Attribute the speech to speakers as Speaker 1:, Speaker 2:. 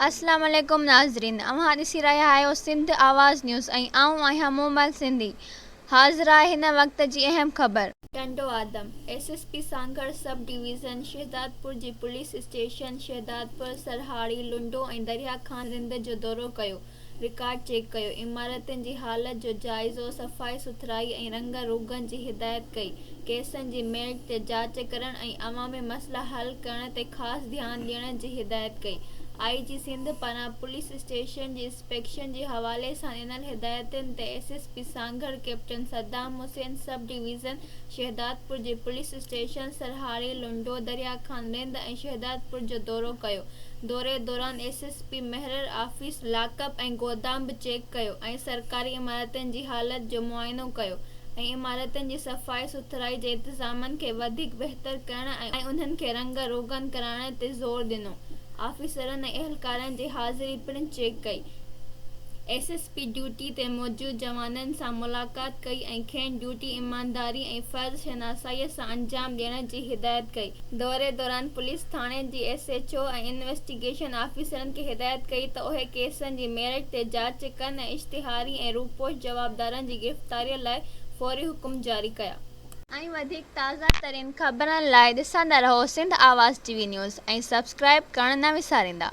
Speaker 1: اسلام عليڪم ناظرين اوهان ڏسي رهيا آهيو سنڌ آواز نيوز ۽ آئون آهيان مومل سنڌي حاضر آهي هن وقت جي اهم خبر.
Speaker 2: Tando Adam, S S P Sanghar sub division Shahdadpur جي پوليس اسٽيشن شهدادپور، سرهاڙي، لنڊو ۽ دريا خان رند جو دورو ڪيو، رڪارڊ چيڪ ڪيو، عمارتن جي حالت جو جائزو، صفائي سٿرائي ۽ رنگ روغن جي هدايت ڪئي، ڪيسن جي ميرٽ تي جاچ ڪرڻ ۽ عوامي مسئلا حل ڪرڻ تي خاص ڌيان ڏيڻ جي هدايت ڪئي. آء جي سنڌ پاران پوليس اسٽيشن جي انسپيڪشن جي حوالي سان ڏنل هدايتن تي S S P Sanghar captain Saddam Hussain sub division Shahdadpur جي پوليس اسٽيشن سرهاڙي، لنڊو، دريا خان رند ۽ شهدادپور جو دورو ڪيو. دوري دوران ايس ايس پي مهرر آفيس، لاڪ اپ ۽ گودام به چيڪ ڪيو ۽ سرڪاري عمارتن جي حالت جو معائنو ڪيو ۽ عمارتن جي صفائي سٿرائي جي انتظامن کي وڌيڪ بهتر ڪرڻ ۽ انهن کي رنگ روغن ڪرائڻ تي زور ڏنو. آفيسرن ۽ اهلڪارن جي حاضري پڻ چيڪ ڪئي. ايس ايس پي ڊيوٽي تي موجود جوانن سان ملاقات ڪئي ۽ کين ڊيوٽي ايمانداري ۽ فرض شناسائي سان انجام ڏيڻ جي هدايت ڪئي. دوري دوران پوليس ٿاڻي جي ايس ايڇ او ۽ انويسٽيگيشن آفيسرن کي هدايت ڪئي ته اهي ڪيسن جي ميرٽ تي جاچ ڪن ۽ اشتهاري ۽ روپوش جوابدارن جي گرفتاري لاء فوري حڪم جاري ڪيا.
Speaker 1: ۽ وڌيڪ تازه ترين خبرن لاء ڏسندا رهو Sindh Awaz T V news ۽ subscribe ڪرڻ نه وساريندا.